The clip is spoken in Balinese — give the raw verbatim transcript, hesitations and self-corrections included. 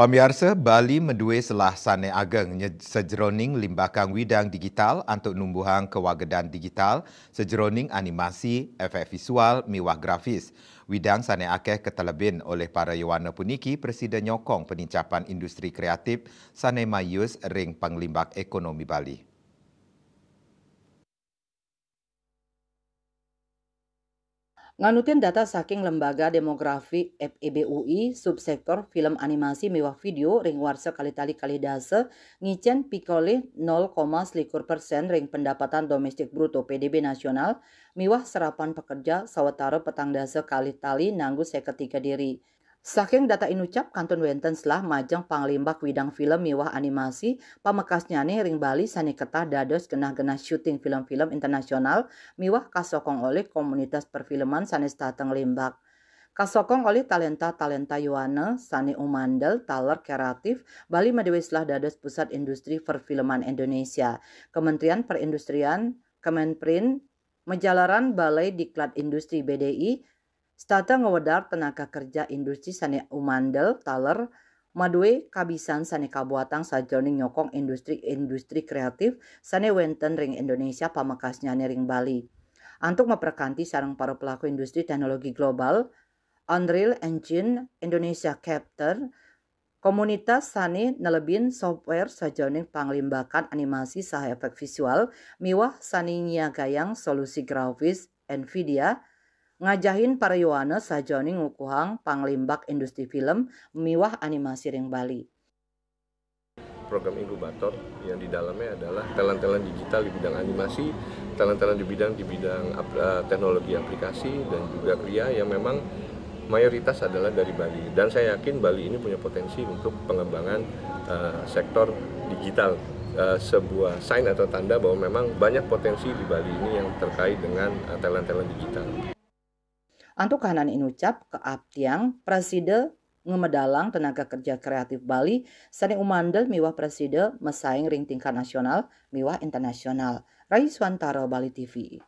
Pamiarsa, Bali madué selah sané ageng sajeroning limbakang widang digital antuk numbuhang kawagedan digital sajeroning animasi, efek visual miwah grafis. Widang sané akéh katelebin olih para yowana puniki prasida nyokong panincapan industri kreatif sané mayus ring panglimbak ekonomi Bali. Nganutin data saking Lembaga Demografi F E B U I, subsektor film animasi miwah video ring warsa kalih tali kalih dasa ngicén pikolih nol koma selikur persen ring pendapatan domestik bruto, P D B, nasional miwah serapan pekerja sawatara petang dasa kalih tali nanggu seket tiga diri. Saking data inucap kantun wénten selah majeng panglimbak widang film miwah animasi pamekasnyané ring Bali sané ketah dados genah-genah syuting film-film internasional miwah kasokong olih komunitas perfilman sané setata nglimbak. Kasokong olih talénta-talénta yowana sané umandel, taler, kreatif, Bali madué selah dados pusat industri perfilman Indonesia. Kementerian Perindustrian, Kemenprin, majalaran Balai Diklat Industri, B D I, setata ngwedar tenaga kerja industri sané umandel, taler, madué kabisan sané kabuatang sajeroning nyokong industri-industri kreatif sané wénten ring Indonesia pamekasnyané ring Bali. Antuk maprakanti sareng para pelaku industri teknologi global, Unreal Engine Indonesia Capture, komunitas sané nelebin software sajeroning panglimbakan animasi saha efek visual miwah sané nyiagayang solusi grafis Nvidia, ngajahin para yowana sajeroning ngukuhang panglimbak industri film miwah animasi ring Bali. Program inkubator yang di dalamnya adalah talent-talent digital di bidang animasi, talent-talent di bidang di bidang ap- eh, teknologi aplikasi dan juga kria yang memang mayoritas adalah dari Bali. Dan saya yakin Bali ini punya potensi untuk pengembangan eh, sektor digital. Eh, sebuah sign atau tanda bahwa memang banyak potensi di Bali ini yang terkait dengan eh, talent-talent digital. Antuk kahanan inucap, kaaptiang prasida ngamedalang tenaga kerja kreatif Bali sané umandel miwah prasida masaing ring tingkat nasional miwah internasional. Rai Swantara, Bali T V.